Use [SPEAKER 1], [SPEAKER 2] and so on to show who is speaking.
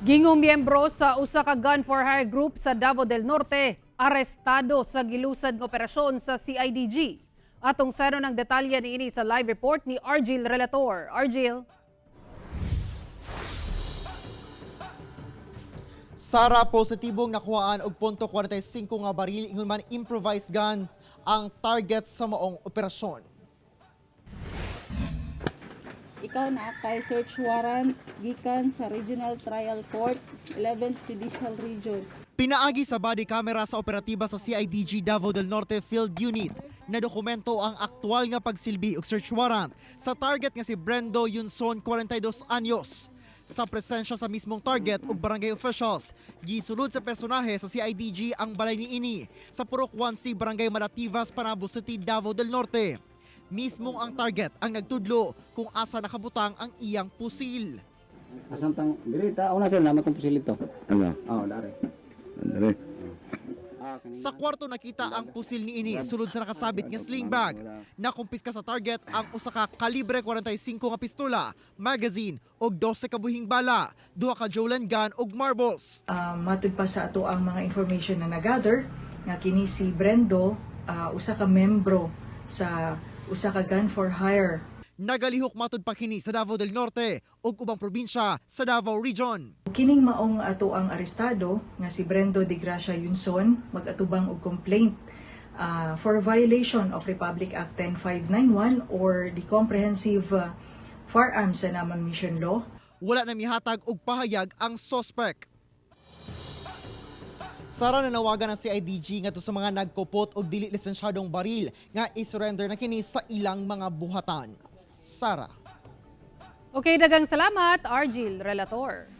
[SPEAKER 1] Gingong miyembro sa usa ka gun for hire group sa Davao del Norte arestado sa gilusad nga operasyon sa CIDG. Atong saron ang detalye niini sa live report ni Argil Relator. Argil.
[SPEAKER 2] Sara, positibong nakuhaan og .45 nga baril, ingon man improvised gun ang target sa maong operasyon.
[SPEAKER 3] Ikaw na kay search warrant gikan sa Regional Trial Court, 11th Judicial Region.
[SPEAKER 2] Pinaagi sa body camera sa operatiba sa CIDG Davao del Norte Field Unit na dokumento ang aktwal nga pagsilbi og search warrant sa target nga si Brendo Yunson, 42 anyos. Sa presensya sa mismong target ug barangay officials, gisulod sa personahe sa CIDG ang balay niini sa Purok 1C, Barangay Malativas, Panabo City, Davao del Norte. Mismong ang target ang nagtudlo kung asa nakabutang ang iyang pusil.
[SPEAKER 4] Asan tang diri ta una sir naman tong pusil ito.
[SPEAKER 5] Ano?
[SPEAKER 4] Oh, dari.
[SPEAKER 5] Andre.
[SPEAKER 4] Ah, kani.
[SPEAKER 2] Sa kwarto nakita ang pusil niini sulod sa nakasabit nga sling bag. Nakumpiska sa target ang usa ka kalibre 45 nga pistola, magazine ug 12 ka buhing bala, duha ka Jolan gun ug marbles.
[SPEAKER 6] Matud pa sa ato ang mga information na nagather nga kini si Brendo usa ka membro sa usa ka gun for hire.
[SPEAKER 2] Nagalihok matud pa kini sa Davao del Norte ug ubang probinsya sa Davao Region.
[SPEAKER 6] Kining maong ato ang arestado nga si Brendo de Gracia Yunson magatubang og complaint for violation of Republic Act 10591 or the Comprehensive Firearms and Ammunition Law.
[SPEAKER 2] Wala na mihatag og pahayag ang suspect. Sara, nanawagan ang CIDG ngadto sa mga nagkupot og dili lisensyadong baril nga i-surrender na kini sa ilang mga buhatan. Sara.
[SPEAKER 1] Okay, dagang salamat, Argil Relator.